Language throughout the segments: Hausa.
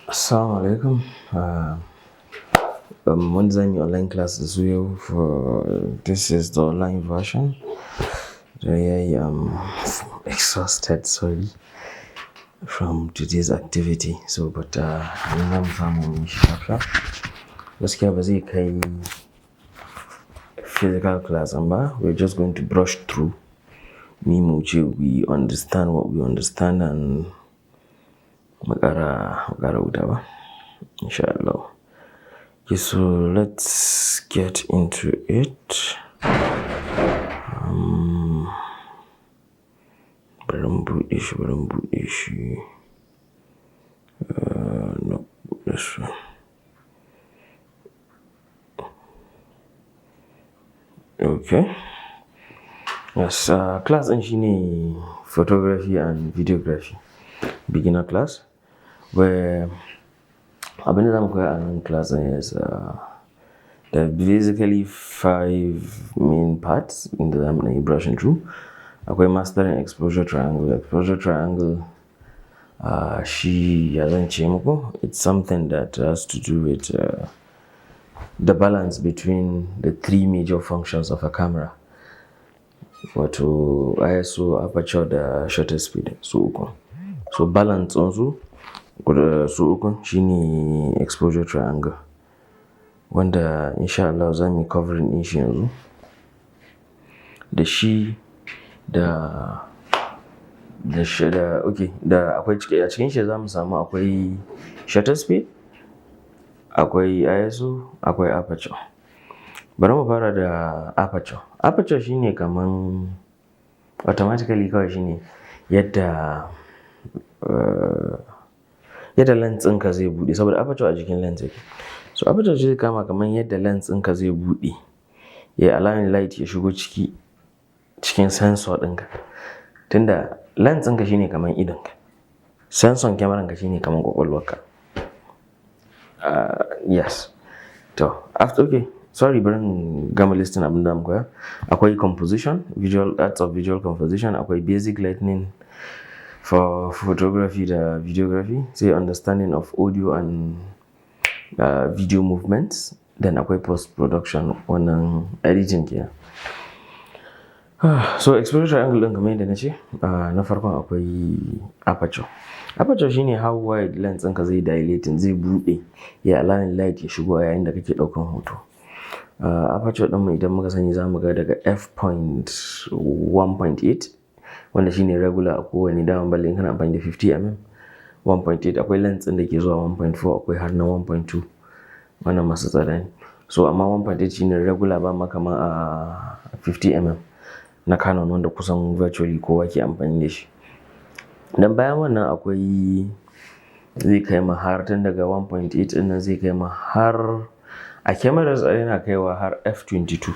Assalamu alaikum. Wanda za mu yi online class da su yau, for this is the online version. I am exhausted, sorry, from today's activity. So, but za mu samu mu yi shi sharp sharp. Gaskiya ba zai kai physical class ba. We're just going to brush through. Mu mu wuce, we understand what we understand and mu ƙara wuta ba. Insha Allah. Okay, so let's get into it. Bari mu buɗe shi, bari mu buɗe shi. No, this one. Okay. Yes, class ɗin shine photography and videography beginner class, where abin da zamu koya a nan class ɗin is there are basically five main parts inda zamu ɗan yi brushing through. Akwai mastering exposure triangle. Exposure triangle, shi ya zan ce muku, it's something that has to do with the balance between the three major functions of a camera. Wato ISO, aperture da shutter speed, su uku. So balance ɗinsu guda su uku shine exposure triangle. Wanda insha Allah za mu yi covering ɗin shi yanzu. Da shi da shi da, okay, da akwai ciki, a cikin shi za mu samu akwai shutter speed, akwai ISO, akwai aperture. Bari mu fara da aperture. Aperture shine kaman automatically kawai shine yadda lens ɗinka zai buɗe, saboda aperture a jikin lens yake. So aperture zai kama kamar yadda lens ɗinka zai buɗe ya allowing light ya shigo ciki, cikin sensor ɗinka. Tunda lens ɗinka shine kamar idonka, sensor kyamaranka shine kamar ƙwaƙwalwarka. Yes. To, after, okay, sorry, bari in gama listing abin da mu koya. Akwai composition, visual arts of visual composition, akwai basic lighting for photography da videography, sai understanding of audio and video movements, then akwai post production, wannan editing kenan. So exposure triangle ɗin, kamar yadda na ce, na farkon akwai aperture. Aperture shine how wide lens ɗinka zai dilating, zai buɗe ya allowing light ya shigo a yayin da kake ɗaukan hoto. Aperture ɗinmu, idan muka sani, za mu ga daga f.1.8, wanda shine regular a kowane daman, balle in kana amfani da 50 mm 1.8. Akwai lens ɗin da ke zuwa 1.4, akwai har na 1.2, wannan masu tsada ne. So amma 1.8 shine regular, ba ma kama a 50 mm na Canon, wanda kusan virtually kowa ke amfani da shi. Dan bayan wannan akwai zai kai ma har tun daga 1.8 ɗin nan zai kai ma har a cameras yana kaiwa har f22,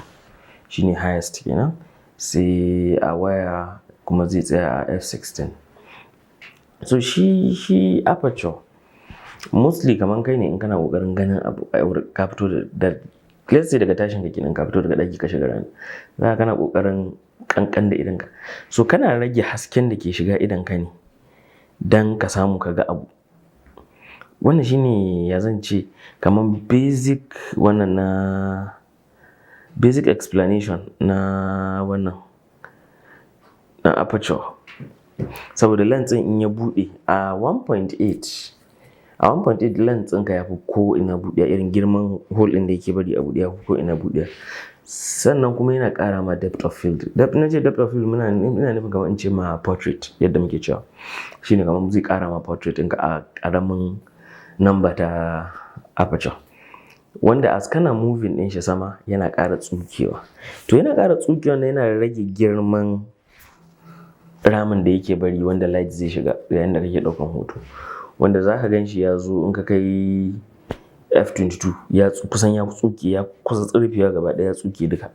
shine highest kenan. Sai a waya kuma zai tsaya a f16. So shi aperture mostly kaman kai ne in kana ƙoƙarin ganin abu, ka fito da, let's say, daga tashin ka kenan, ka fito daga ɗaki ka shiga rana, za ka kana ƙoƙarin ƙanƙan da idonka. So kana rage hasken da ke shiga idonka ne dan ka samu ka ga abu. Wannan shine, ya zan ce, kaman basic, wannan na basic explanation na wannan na aperture. Saboda lens ɗin in ya buɗe a 1.8, a 1.8 lens ɗinka ya fi ko ina buɗewa, irin girman hole ɗin da yake bari a buɗe ya fi ko ina buɗewa. Sannan kuma yana ƙara ma depth of field. Depth, na ce depth of field, ina nufin kamar in ce ma portrait, yadda muke cewa. Shine kamar zai ƙara ma portrait ɗinka a ƙaramin number ta aperture. Wanda as kana moving ɗin shi sama, yana ƙara tsukewa. To yana ƙara tsukewa nan yana rage girman ramin da yake bari wanda light zai shiga yayin da kake ɗaukan hoto. Wanda za ka gan shi ya zo in ka kai f22 ya kusan ya tsuke, ya kusa tsirfewa gaba ɗaya, ya tsuke duka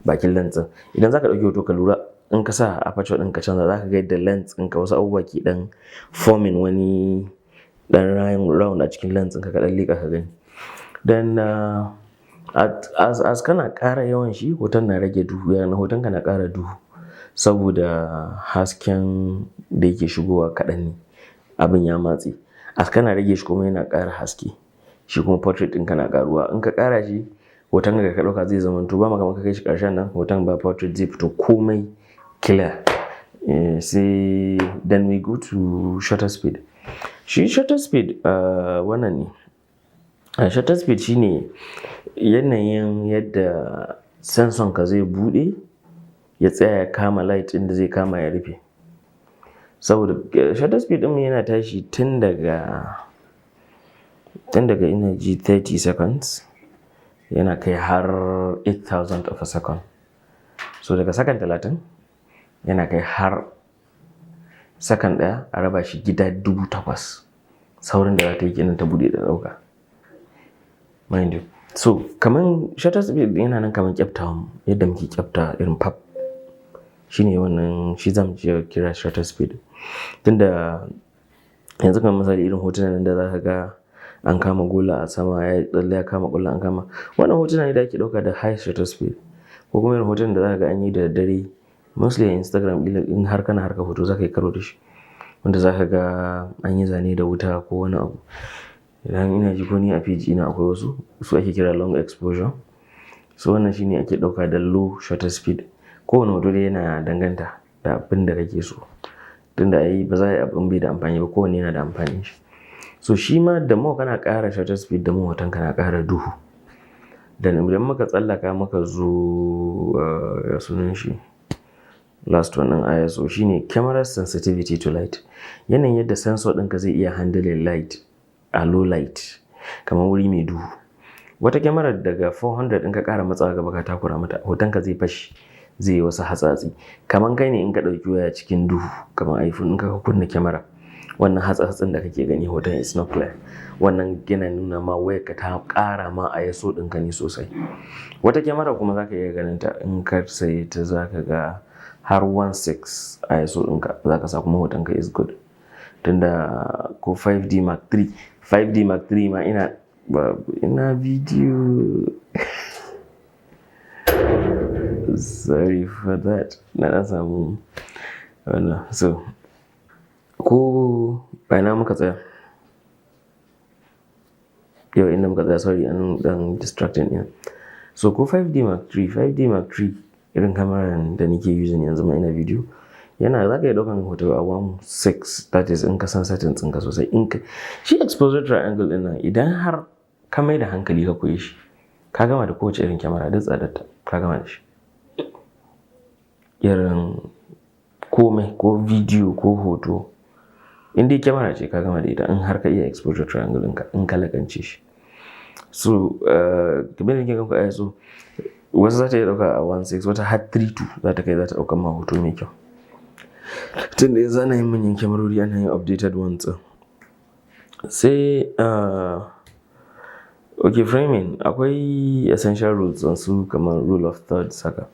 bakin lens ɗin. Idan za ka ɗauki hoto, ka lura in ka sa aperture ɗin ka canza, za ka ga yadda lens ɗinka wasu abubuwa ke ɗan forming wani ɗan round a cikin lens ɗinka, ka ɗan leƙa ka gani. Then as kana ƙara yawan shi, hoton na rage duhu, hoton ka na ƙara duhu saboda hasken da yake shigowa kaɗan ne, abin ya matse. As kana rage shi kuma yana ƙara haske. Shi kuma portrait ɗinka na ƙaruwa. In ka ƙara shi, hoton da ka ɗauka zai zamanto ba ma kamar ka kai shi ƙarshen nan, hoton ba portrait, zai fito komai clear. Sai then we go to shutter speed. Shi shutter speed wannan ne. Shutter speed shine yanayin yadda sensor ka zai buɗe ya tsaya ya kama light ɗin da zai kama ya rufe. Saboda shutter speed ɗinmu yana tashi tun daga ina ji 30 seconds yana kai har 8000 of a second. So daga second 30 yana kai har second ɗaya a raba shi gida 8,000. Saurin da za ta yi kenan ta buɗe da ɗauka. Mind you. So kaman shutter speed yana nan kaman ƙyaftawan, yadda muke ƙyafta irin pap. Shine wannan, shi zamu iya kira shutter speed. Tunda yanzu kamar misali irin hotunan nan da za ka ga an kama gola a sama, ya yi tsalle ya kama ƙwallo an kama. Wannan hotuna ne da ake ɗauka da high shutter speed. Ko kuma irin hotunan da za ka ga an yi da daddare, mostly a Instagram, ƙila in har kana harkar hoto za ka yi karo da shi. Wanda za ka ga an yi zane da wuta ko wani abu. Idan ina ji ko ni a page ina akwai wasu, su ake kira long exposure. So wannan shine ake ɗauka da low shutter speed. Kowane hoto dai yana danganta da abin da kake so. Tunda ai ba za a yi abin bai da amfani ba, kowanne yana da amfanin shi. So shi ma the more kana ƙara shutter speed, the more hoton ka na ƙara duhu. Dan idan muka tsallaka muka zo, ya sunan shi, last one ɗin, ISO, shine camera sensitivity to light. Yanayin yadda sensor ɗinka zai iya handling light a low light, kamar wuri mai duhu. Wata kyamarar daga 400 in ka ƙara matsawa gaba ka takura mata, hotonka zai fashe, zai yi wasu hatsatsi. Kaman kai ne in ka ɗauki waya cikin duhu kamar iPhone, in ka kunna kyamara, wannan hatsatsin da kake gani, hoton is not clear. Wannan yana nuna ma wayarka ta ƙara ma ISO ɗinka ne sosai. Wata kyamara kuma za ka iya ganin ta, in ka saye ta za ka ga har 1.6 ISO ɗinka za ka sa kuma hotonka is good. Tunda ko 5D Mark III, 5D Mark III ma ina video, sorry for that, na ɗan samu wannan. So ko ina muka tsaya yau, inda muka tsaya, sorry, an dan distracting ina. So ko 5D Mark III, 5D Mark III irin kamaran da nake using yanzu ma ina video, yana za ka iya ɗaukan hoto a 1.6, that is in ka san settings ɗinka sosai. In ka shi exposure triangle ɗin nan, idan har ka mai da hankali ka koyi shi, ka gama da kowace irin kyamara, duk tsadarta, ka gama da shi. Irin komai, ko video ko hoto, in dai kyamara ce, ka gama da ita in har ka iya exposure triangle ɗinka, in ka laƙance shi. So kamar yadda nake ganku a ISO, wasu za ta iya ɗauka a 1.6, wata har 3.2 za ta kai, za ta ɗaukan ma hoto mai kyau. Tunda yanzu ana yin manyan kyamarori, ana yin updated ones ɗin. Sai okay, framing, akwai essential rules su kamar rule of thirds haka.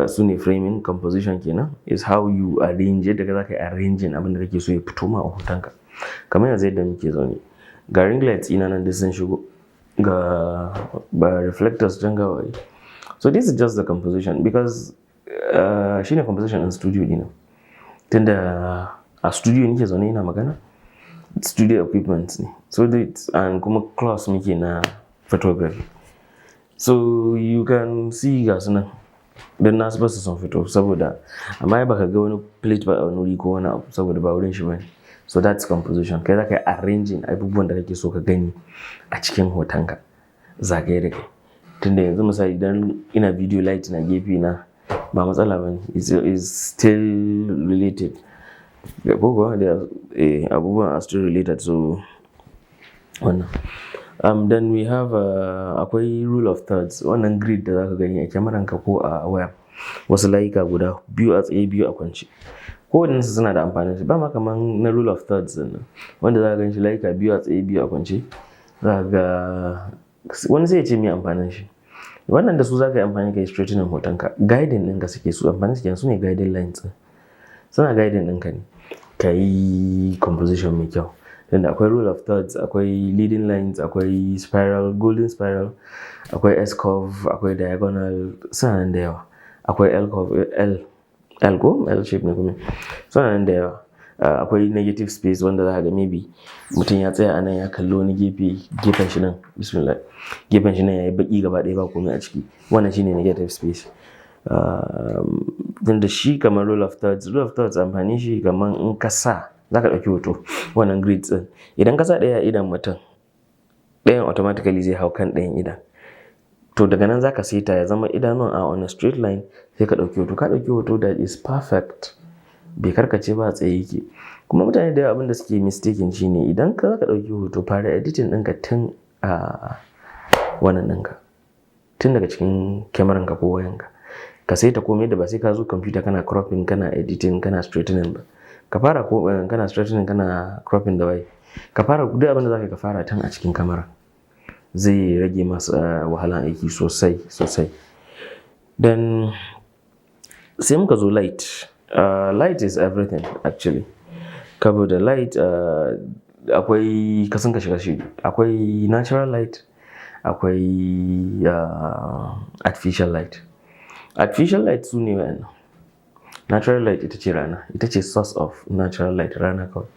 Su ne framing, composition kenan, is how you arrange, yadda za ka yi arranging abin da kake so ya fito ma a hotonka. Kamar yanzu yadda muke zaune, ga ring lights ina nan duk sun shigo, ga ba reflectors can, ga waye. So this is just the composition, because shine composition in studio dina. Tunda a studio nake zaune ina magana, studio equipment ne. So that and kuma class muke na photography. So you can see ga su nan. Don na basu sun fito saboda amma ai baka ga wani plate ba a wani wuri ko wani abu, saboda ba wurin shi bane. So that's composition. Kai za ka yi arranging abubuwan da kake so ka gani a cikin hotonka zagaye da kai. Tunda yanzu misali idan ina video, light na gefe na ba matsala bane. It's still related. Ko kuwa abubuwan are still related, so wannan. Then we have akwai rule of thirds, wannan grid da zaka gani a kyamaranka ko a waya. Wasu layuka guda biyu a tsaye, biyu a kwance. Kowannensu suna da amfanin su. Ba ma kaman na rule of thirds ɗin nan wanda zaka gan shi layuka biyu a tsaye, biyu a kwance. Za ka ga wani zai ce me amfanin shi. Wannan da su za ka yi amfani ka yi straightening hotonka. Guiding ɗinka suke, su amfanin su kenan, su ne guiding lines ɗin. Suna guiding ɗinka ne ka yi composition mai kyau. Tunda akwai rule of thirds, akwai leading lines, akwai spiral, golden spiral, akwai S curve, akwai diagonal, suna nan da yawa. Akwai L curve, L, L ko L shape ne kuma. Suna nan da yawa. Akwai negative space wanda za ka ga maybe mutum ya tsaya anan ya kalli wani gefe, gefen shi nan, bismillah, gefen shi nan yayi baki gaba ɗaya, ba komai a ciki. Wannan shine negative space. Tunda shi kamar rule of thirds, rule of thirds amfanin shi kamar in ka sa za ka ɗauki hoto, wannan grids ɗin, idan ka sa ɗaya a idon mutum, ɗayan automatically zai hau kan ɗayan idon. To daga nan za ka saita ya zama idanuwan a on a straight line, sai ka ɗauki hoto. Ka ɗauki hoto that is perfect, bai karkace ba, tsaye yake. Kuma mutane da yawa abin da suke mistaken shine idan ka za ka ɗauki hoto, fara editing ɗinka tun a wannan ɗinka, tun daga cikin kyamaranka ko wayanka. Ka saita komai da ba sai ka zo computer kana cropping, kana editing, kana straightening ba. Ka fara ko kana straightening, kana cropping da waye. Ka fara duk abin da za ka yi, ka fara tun a cikin kamera. Zai rage masa wahalan aiki sosai sosai. Then sai muka zo light. Light is everything actually. Saboda light akwai kasan kashe kashe. Akwai natural light, akwai artificial light. Artificial light su ne wayannan. Natural light ita ce rana, ita ce source of natural light, rana kawai.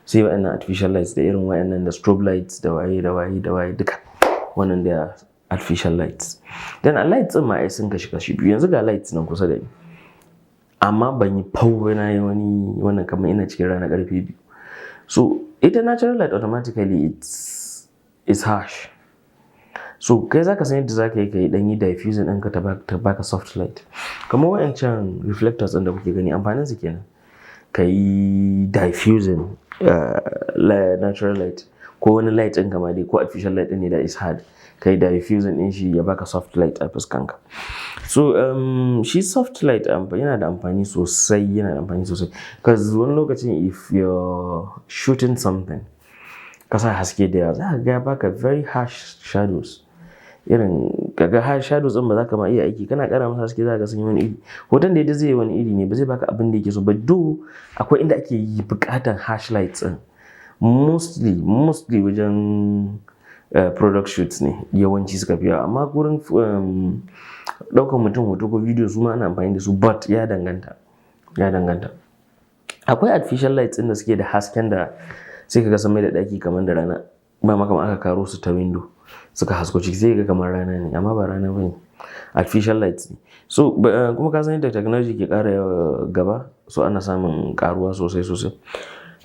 Sai wayannan artificial lights da irin wayannan da strobe lights da waye da waye da waye duka. Wannan da artificial lights. Then a lights ɗin ma ai sun kashi kashi biyu. Yanzu ga lights nan kusa da ni. Amma ban yi fau na yi wani wannan kamar ina cikin rana ƙarfe 2. So ita natural light automatically it's harsh. So kai zaka san yadda zaka yi ka yi ɗan yi diffusing ɗinka ta baka soft light. Kamar wayancan reflectors ɗin da kuke gani, amfanin su kenan. Ka yi diffusing natural light ko wani light ɗin kama dai ko artificial light ɗin ne that is hard. Ka yi diffusing ɗin shi ya baka soft light a fuskanka. So shi soft light yana da amfani sosai, yana da amfani sosai. Cause wani lokacin if you're shooting something, ka sa haske da yawa, za ka ga ya baka very harsh shadows. Irin ka ga harsh shadows ɗin ba za ka ma iya aiki. Kana ƙara masa haske za ka ga sun yi wani iri. Hoton da zai yi wani iri ne, ba zai baka abin da yake so ba. Though akwai inda ake yi buƙatan harsh lights ɗin. Mostly, mostly wajen product shoots ne yawanci suka fi yawa. Amma gurin ɗaukan mutum hoto ko video su ma ana amfani da su, but ya danganta, ya danganta. Akwai artificial lights ɗin da suke da hasken da sai ka ga sun mai da ɗaki kamar da rana. Ba ma kamar aka karo su ta window suka hasko ciki, sai ka ga kamar rana ne, amma ba rana bane. Artificial lights ne. So kuma ka san yadda technology ke ƙara gaba, so ana samun ƙaruwa sosai sosai.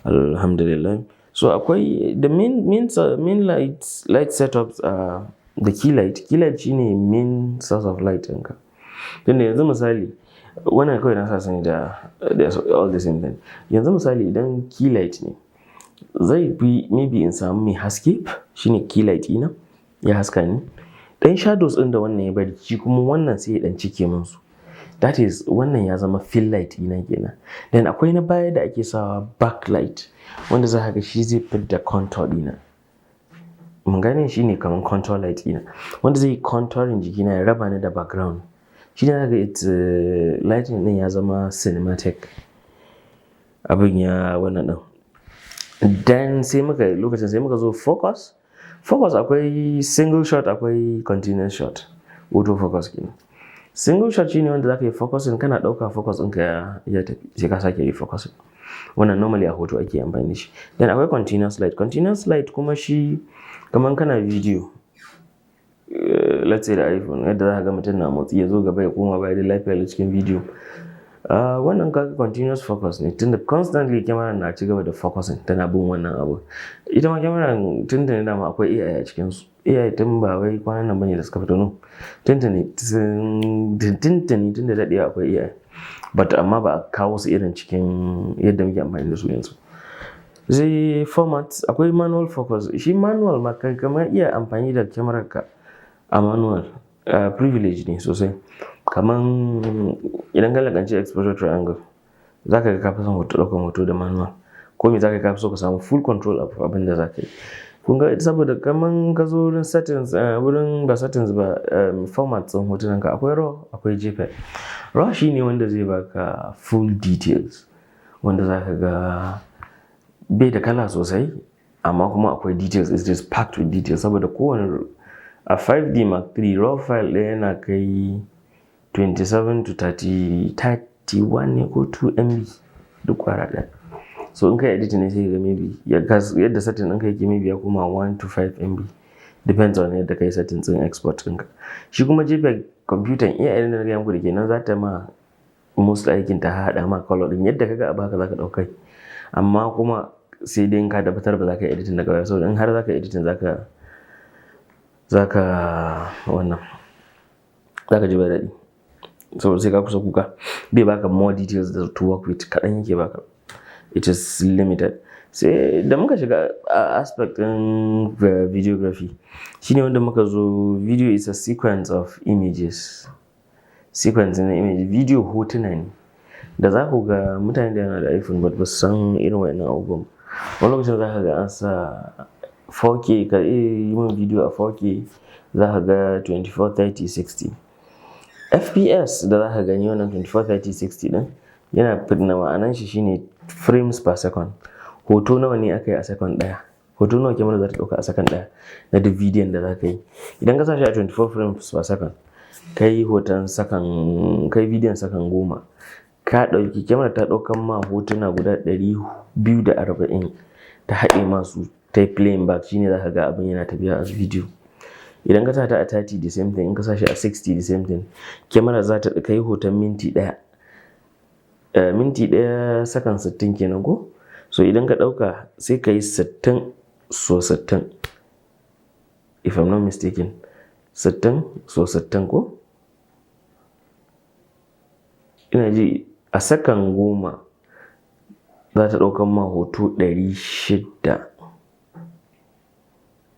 Alhamdulillah. So akwai the main light setups, the key light. Key light shine main source of light ɗinka. Tunda yanzu misali wannan kawai na sa su ne da all the same thing. Yanzu misali idan key light ne, zai fi maybe in samu mai haske, shine key light ɗina ya haska ni. Ɗan shadows ɗin da wannan ya bari, shi kuma wannan sai ya ɗan cike min su. That is wannan ya zama fill light ɗina kenan. Then akwai na baya da ake sawa backlight, wanda za ka ga shi zai fidda contour ɗina. Mun gane, shi ne kamar contour light ɗina. Wanda zai yi contouring jikina ya raba ni da background. Shi ne zaka ga it's lighting ɗin ya zama cinematic. Abin ya wannan ɗin. Then sai muka lokacin sai muka zo focus. Focus akwai single shot, akwai continuous shot. Auto focus kenan. Single shot shine wanda zaka yi focusing, kana ɗauka focus ɗinka ya tafi, sai ka sake yi focusing. Wannan normally a hoto ake amfani da shi. Then akwai continuous light. Continuous light kuma shi kaman kana video, let's say da iPhone, yadda za ka ga mutum na motsi, ya zo gaba ya koma baya da lafiya lau cikin video. Wannan kaga continuous focus ne, tunda constantly kyamarar na ci gaba da focusing, tana bin wannan abu. Ita ma kyamarar tun dama akwai AI a cikinsu. AI tun ba wai kwanan nan bane da suka fito, no. Tuntuni, tuntuni tun da daɗewa akwai AI. But amma ba a kawo su irin cikin yadda muke amfani da su yanzu. Sai format, akwai manual focus. Shi manual ma kai kamar iya amfani da kyamarar ka a manual privilege ne sosai. Kaman idan ka laƙanci exposure triangle, za ka ga ka fi son hoto, ɗaukan hoto da manual. Ko me za ka yi, ka fi so ka samu full control of abin da za ka yi. Kun ga saboda kaman ka zo wurin settings, wurin ba settings ba, format ɗin hotunan ka, akwai RAW, akwai JPEG. RAW shine wanda zai baka full details, wanda za ka ga bai da kala sosai amma kuma akwai details, it's just packed with details, saboda kowane a 5D Mark III RAW file ɗaya yana kai 27 to 30, 31 ne ko 2 MB duk kwara ɗaya. So in kai editing ne, sai ka ga maybe yadda setting ɗinka yake, maybe ya koma 1 to 5 MB, depends on yadda kai setting ɗin export ɗinka. Shi kuma JPEG, computer AI da na gaya muku da kenan za ta ma most aikin, ta haɗa ma color ɗin yadda kaga abu, haka za ka ɗaukai. Amma kuma sai dai in ka tabbatar ba za ka yi editing daga baya, saboda in har za ka yi editing, za ka wannan, za ka ji ba daɗi, saboda sai ka kusa kuka. Bai baka more details da to work with, kaɗan yake baka, it is limited. Sai da muka shiga aspect ɗin videography, shine wanda muka zo, video is a sequence of images, sequence na image. Video hotuna ne da za ku ga mutane da yana da iPhone but ba su san irin wa'annan abubuwan. Wani lokacin za ka ga an sa 4K, ka iya yi min video a 4K, za ka ga 24, 30, 60 FPS da za ka gani. Wannan 24, 30, 60 din yana na ma'anan shi shine frames per second. Hoto nawa ne aka yi a second ɗaya, hoto nawa kyamara za ta ɗauka a second ɗaya na duk bidiyon da za ka yi. Idan ka sa shi a 24 frames per second, kai hoton sakan, kai bidiyon sakan 10, ka ɗauki kyamara ta ɗaukan ma hotuna guda 240, ta haɗe masu, ta yi playing back, shine za ka ga abin yana tafiya as video. Idan ka sa ta a 30, the same thing. In ka sa shi a 60, the same thing. Kyamara za ta kai hoton minti ɗaya, minti ɗaya sakan 60 kenan ko? So idan ka ɗauka, sai ka yi 60 so 60, if I'm not mistaken, 60 so 60 ko? Ina ji a sakan 10 za ta ɗaukan ma hoto 600,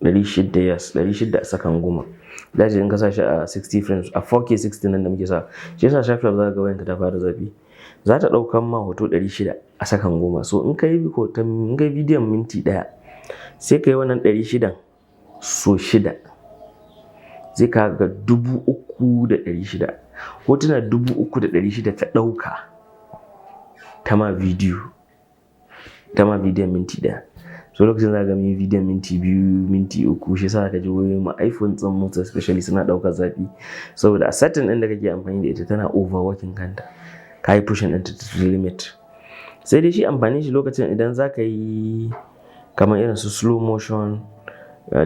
600, yes, 600 a sakan 10. Daji in ka sa shi a 60 frames, a 4K 60 nan da muke sa shi, yasa sharp sharp za ka ga wayanka ta fara zafi. Za ta ɗaukan ma hoto 600 a sakan 10. So in ka yi hoton, in ka yi bidiyon minti 1, sai ka yi wannan 600 so shida, zai ka ga 3,600. Hotuna 3,600 ta ɗauka ta ma bidiyo, ta ma bidiyon minti 1. So lokacin za ka ga mun yi bidiyon minti 2, minti 3. Shi yasa ka ji wayoyin mu, iPhone ɗin most especially, suna ɗaukar zafi, saboda a setting ɗin da kake amfani da ita tana overworking kanta, ka yi pushing ɗinta to the limit. Sai dai shi amfanin shi lokacin idan za ka yi kamar irin su slow motion,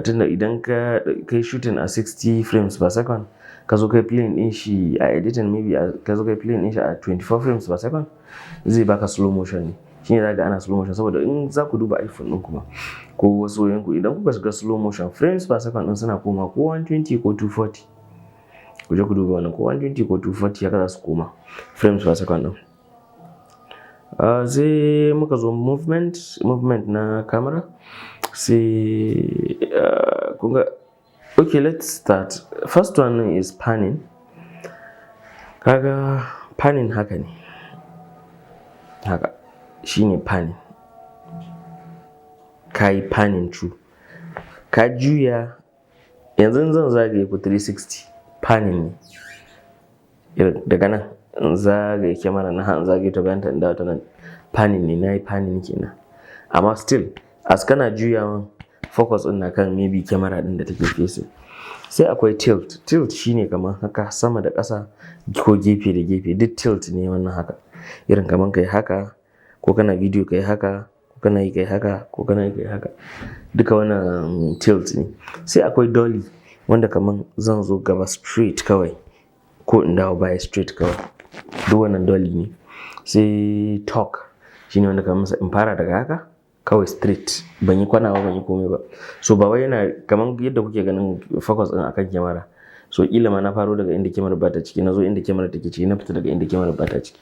tunda idan ka kai shooting a 60 frames per second, ka zo kai playing ɗin shi a editing, maybe ka zo kai playing ɗin shi a 24 frames per second, zai baka slow motion ne. Shine za ga ana slow motion, saboda in za ku duba iPhone ɗin kuma ko wasu wayoyinku, idan kuka shiga slow motion, frames per second ɗin suna koma ko 120 ko 240. Ku je ku duba wannan, ko 120 ko 240, haka za su koma frames per second ɗin. Sai muka zo movement, movement na camera. Sai kun ga, okay, let's start. First one is panning. Kaga panning haka ne, haka shine panning. Ka yi panning through, ka juya. Yanzu zan zagaye ku 360, panning ne. Daga nan in zagaye kyamara na, in zagaye ta bayan ta, in dawo ta nan, panning ne, na yi panning kenan. Amma still, as kana juyawan, focus ɗin na kan maybe kyamara ɗin da take facing. Sai akwai tilt. Tilt shine kamar haka, sama da ƙasa ko gefe da gefe, duk tilt ne wannan. Haka irin kamar kai haka, ko kana video kai haka, ko kana yi kai haka, ko kana yi kai haka, duka wannan tilt ne. Sai akwai dolly, wanda kamar zan zo gaba straight kawai, ko in dawo baya straight kawai, duk wannan dolly ne. Sai talk, shine wanda kamar in fara daga haka kawai straight, ban yi kwana ba, ban yi komai ba. So ba wai yana kamar yadda kuke ganin focus din akan kyamara. So kila ma na faro daga inda kyamara ba ta ciki, na zo inda kyamara take ciki, na fita daga inda kyamara ba ta ciki.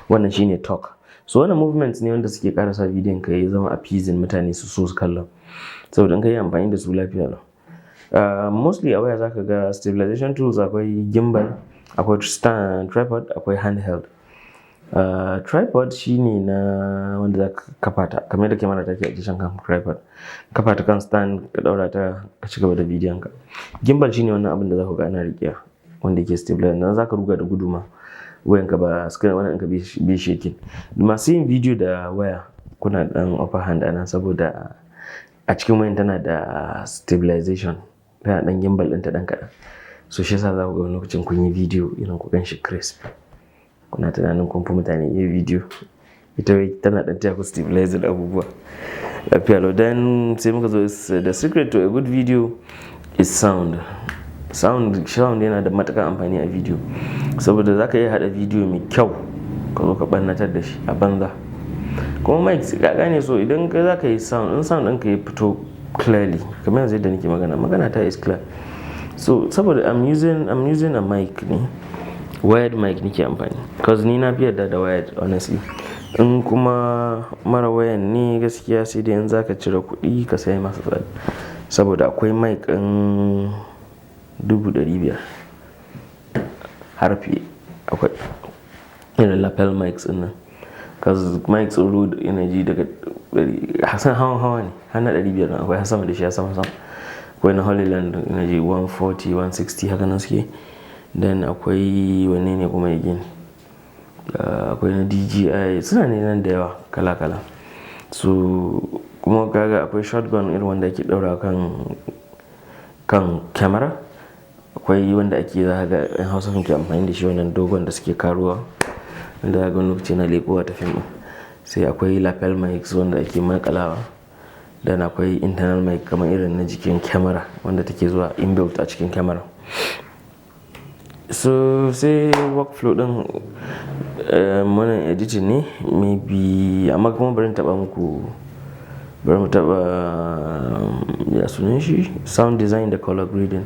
Wannan shine talk. So wannan movements ne wanda suke karasa bidiyon ka ya zama appeasing, mutane su so su kallon, saboda in ka yi amfani da su lafiya lau. Mostly a waya zaka ga stabilization tools: akwai gimbal, akwai stand tripod, akwai handheld. Tripod shine na wanda zaka kafa ta kamar yadda kyamara take a kishin kan tripod, kafa ta kan stand, ka daura ta, ka ci gaba da bidiyon ka. Gimbal shine wannan abin da za ku ga ana riƙewa, wanda yake stabilize nan, zaka ruga da gudu ma wayanka ba screen wannan ɗinka bai shaking. Masu yin video da waya, kuna dan upper hand anan, saboda a cikin wayan tana da stabilization, tana dan gimbal ɗinta dan kaɗan. So shi yasa za ku ga wani lokacin kun yi video irin ku gan shi crisp, kuna tunanin kun fi mutane iya video. Ita tana ɗan taya ku stabilizing abubuwa. Lafiya lau. Then sai muka zo, the secret to a good video is sound. Sound yana da matuƙar amfani a video. Saboda za ka iya haɗa video mai kyau ka zo ka ɓarnatar da shi a banza. Kuma mic, ka gane, so idan ka za ka yi sound, in sound ɗinka ya fito clearly, kamar yanzu yadda nake magana, magana ta is clear. So saboda I'm using a mic ne, wired mic nake amfani. 'Cause ni na fi yarda da wired, honestly. In kuma mara wayan ne, gaskiya sai dai in za ka cire kuɗi ka saya masu tsada. Saboda akwai mic ɗin 500,000 har fiye. Akwai irin lapel mics ɗin nan. 'Cause mics ɗin Rode ina ji daga ɗari, Hassan hawan hawa ne, har na 500 akwai, har sama da shi, har sama sama. Akwai na Hollyland, ina ji 140, 160 haka nan suke. Then akwai wanne ne kuma again? Akwai na DJI, suna ne nan da yawa kala kala. So kuma kaga akwai shotgun, irin wanda ake ɗaura kan camera. Akwai wanda ake, za ka ga 'yan Hausa sun ke amfani da shi, wannan dogon da suke karuwa. Wanda zaka ga wani lokaci yana leƙowa ta fim ɗin. Sai akwai lapel mics wanda ake maƙalawa. Then akwai internal mic, kamar irin na jikin camera wanda take zuwa inbuilt a cikin camera. So sai workflow ɗin, wannan editing ne maybe, amma kuma bari in taɓa muku, bari mu taɓa, ya sunan shi, sound design da color grading.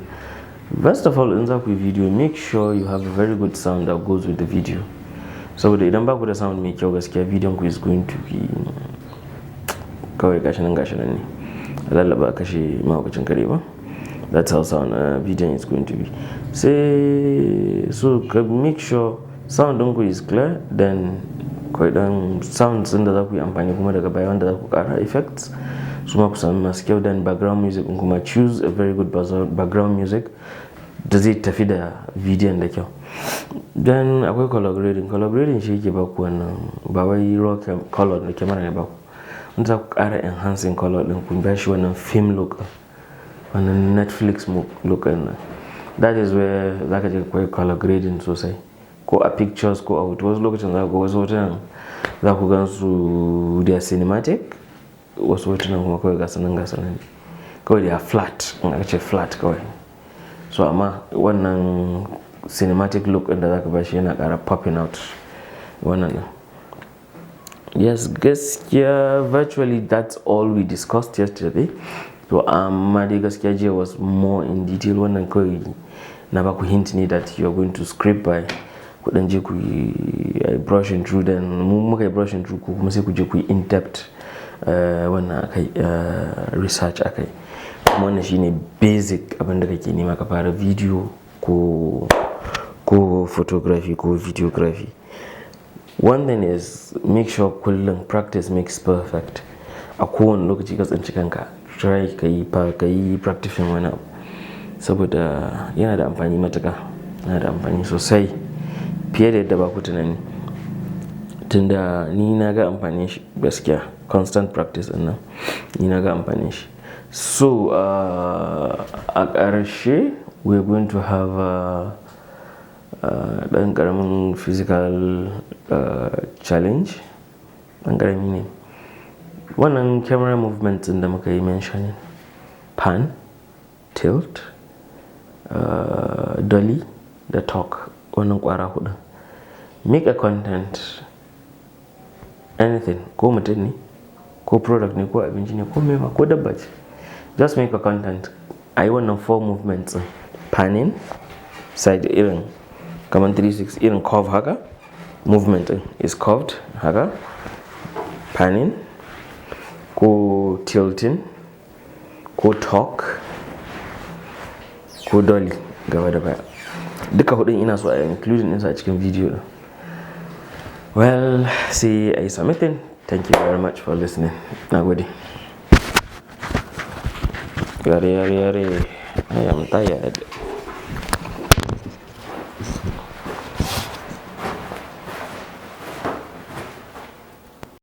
First of all, in za ku yi video, make sure you have a very good sound that goes with the video. Saboda idan ba ku da sound mai kyau, gaskiya bidiyon ku is going to be kawai gashi nan gashi nan ne. A lallaba a kashe mahaukacin kare ba. That's how sound video is going to be. Sai so ka make sure sound ɗinku is clear, then kawai dan sounds ɗin da za ku yi amfani kuma daga baya, wanda za ku ƙara effects, su ma ku sami masu kyau. Then background music ɗin kuma, choose a very good background music da zai tafi da bidiyon da kyau. Then akwai color grading. Color grading shi yake baku wannan, ba wai raw color da camera ne baku. Wanda za ku ƙara enhancing color ɗin, ku ba shi wannan film look, wannan Netflix look ɗin nan. That is where za ka je ka koyi color grading sosai. Ko a pictures ko a hoto. Wasu lokacin za ku ga wasu hotunan, za ku gan su they are cinematic. Wasu hotunan kuma kawai gasu nan gasu nan. Kawai they are flat. In aka ce flat kawai. So amma wannan cinematic look ɗin da za ka ba shi yana ƙara popping out wannan ɗin. Yes, gaskiya virtually that's all we discussed yesterday. To amma dai gaskiya jiya was more in detail. Wannan kawai na baku hint ne that you are going to scrape by, ku ɗan je ku yi brushing through, then mu muka yi brushing through, ku kuma sai ku je ku yi in depth wannan akai, research akai. Kuma wannan shine basic abin da kake nema ka fara video ko photography ko videography. One thing is, make sure kullum practice makes perfect. A kowane lokaci ka tsinci kanka, try ka yi practicing wani abu. Saboda yana da amfani matuƙa, yana da amfani sosai fiye da yadda ba ku tunani. Tunda ni na ga amfanin shi gaskiya, constant practice ɗin nan, ni na ga amfanin shi. So a ƙarshe we are going to have ɗan ƙaramin physical challenge. Ɗan ƙarami ne. Wannan camera movement ɗin da muka yi mentioning, pan, tilt, dolly da talk, wannan ƙwara huɗun. Make a content, anything, ko mutum ne, ko product ne, ko abinci ne, ko mema, ko dabba ce. Just make a content. A yi wannan four movements ɗin: panning, side, irin kamar 360, irin curve haka, movement ɗin is curved haka, panning ko tilting ko talk ko dolly gaba da baya. Duka hudun ina so a yi including ɗinsu a cikin video ɗin. Well, sai a yi submitting. Thank you very much for listening. Na gode. Yare yare yare, I am tired.